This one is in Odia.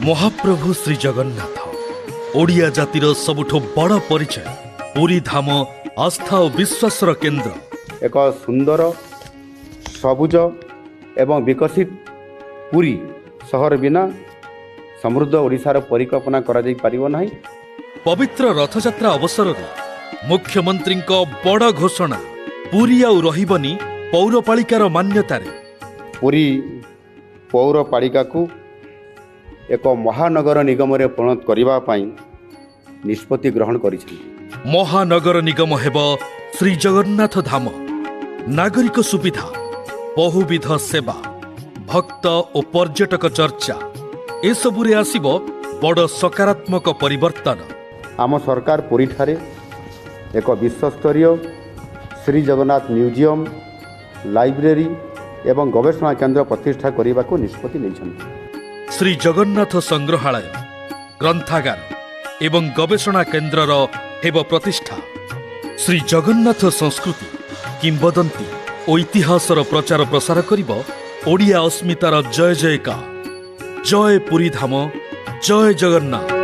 ମହାପ୍ରଭୁ ଶ୍ରୀ ଜଗନ୍ନାଥ ଓଡ଼ିଆ ଜାତିର ସବୁଠୁ ବଡ଼ ପରିଚୟ। ପୁରୀ ଧାମ ଆସ୍ଥା ଓ ବିଶ୍ୱାସର କେନ୍ଦ୍ର। ଏକ ସୁନ୍ଦର, ସବୁଜ ଏବଂ ବିକଶିତ ପୁରୀ ସହର ବିନା ସମୃଦ୍ଧ ଓଡ଼ିଶାର ପରିକଳ୍ପନା କରାଯାଇପାରିବ ନାହିଁ। ପବିତ୍ର ରଥଯାତ୍ରା ଅବସରରେ ମୁଖ୍ୟମନ୍ତ୍ରୀଙ୍କ ବଡ଼ ଘୋଷଣା, ପୁରୀ ଆଉ ରହିବନି ପୌରପାଳିକାର ମାନ୍ୟତାରେ। ପୁରୀ ପୌରପାଳିକାକୁ ଏକ ମହାନଗର ନିଗମରେ ପରିଣତ କରିବା ପାଇଁ ନିଷ୍ପତ୍ତି ଗ୍ରହଣ କରିଛନ୍ତି। ମହାନଗର ନିଗମ ହେବ ଶ୍ରୀ ଜଗନ୍ନାଥ ଧାମ। ନାଗରିକ ସୁବିଧା, ବହୁବିଧ ସେବା, ଭକ୍ତ ଓ ପର୍ଯ୍ୟଟକ ଚର୍ଚ୍ଚା, ଏସବୁରେ ଆସିବ ବଡ଼ ସକାରାତ୍ମକ ପରିବର୍ତ୍ତନ। ଆମ ସରକାର ପୁରୀଠାରେ ଏକ ବିଶ୍ୱସ୍ତରୀୟ ଶ୍ରୀ ଜଗନ୍ନାଥ ମ୍ୟୁଜିୟମ୍, ଲାଇବ୍ରେରୀ ଏବଂ ଗବେଷଣା କେନ୍ଦ୍ର ପ୍ରତିଷ୍ଠା କରିବାକୁ ନିଷ୍ପତ୍ତି ନେଇଛନ୍ତି। ଶ୍ରୀ ଜଗନ୍ନାଥ ସଂଗ୍ରହାଳୟ, ଗ୍ରନ୍ଥାଗାର ଏବଂ ଗବେଷଣା କେନ୍ଦ୍ରର ହେବ ପ୍ରତିଷ୍ଠା। ଶ୍ରୀ ଜଗନ୍ନାଥ ସଂସ୍କୃତି, କିମ୍ବଦନ୍ତୀ ଓ ଇତିହାସର ପ୍ରଚାର ପ୍ରସାର କରିବ ଓଡ଼ିଆ ଅସ୍ମିତାର ଜୟ ଜୟକାର। ଜୟ ପୁରୀ ଧାମ, ଜୟ ଜଗନ୍ନାଥ।